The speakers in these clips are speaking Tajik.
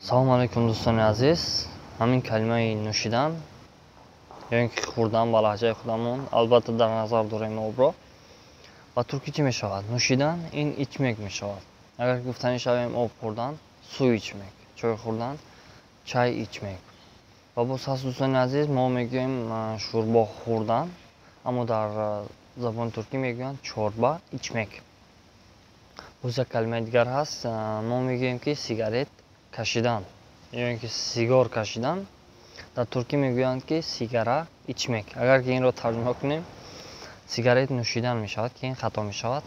Салом алейкум, дӯстони азиз. Ҳамин калимаи нӯшидан ё ин ки хӯрдан ба лаҳҷаи худамон, албатта, дар назар дорем обро, ба туркӣ чӣ мешавад? Нӯшидан ин içmek мешавад. Агар гуфтанӣ шавем, об хӯрдан su içmek, чой хӯрдан çay içmek. Ва боз ҳаст, дӯстони азиз, мо мегӯем шӯрбо хӯрдан, аммо дар забони туркӣ мегӯянд çorba içmek. Боз як калимаи дигар ҳаст. Мо мегӯем, ки сигарет кашидан ё ин ки сигор кашидан, дар туркӣ мегӯянд, ки sigara içmek. Агар ки инро тарҷума кунем, сигарет нӯшидан мешавад, ки ин хато мешавад.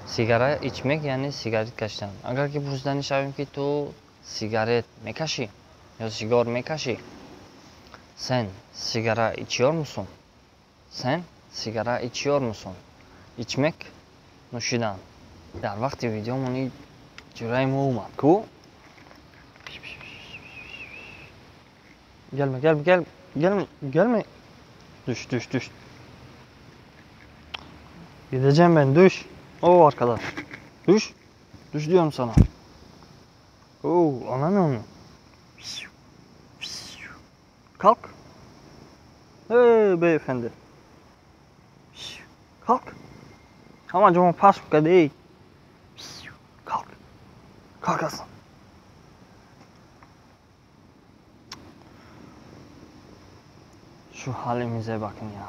Sigara içmek, яъне сигарет кашидан. Агар ки пурсиданӣ шавем, ки ту сигарет мекашӣ ё сигор мекашӣ, sen sigara içiyor musun? Sen sigara içiyor musun? Içmek, нӯшидан. Дар вақти видеомон ҷураи мо омад ку. Gelme, gel, gel, gelme, gelme. Düş, düş, düş. Gideceğim ben, düş. O arkadaş. Düş. Düş diyorum sana. Oo, anlamıyor musun? Kalk. Hey beyefendi. Kalk. Ama cuma paşka değil. Kalk. Kalkasın. Şu halimize bakın ya.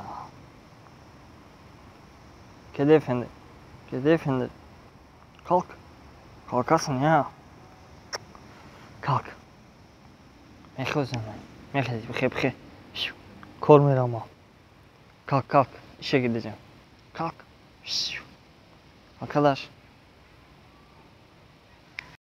Kedi efendi. Kedi efendi. Kalk. Kalkasın ya. Kalk. Мехӯзам. Мехези, бихе, бихе. Кор мерам. Kalk, kalk. İşe gideceğim. Kalk. Arkadaş.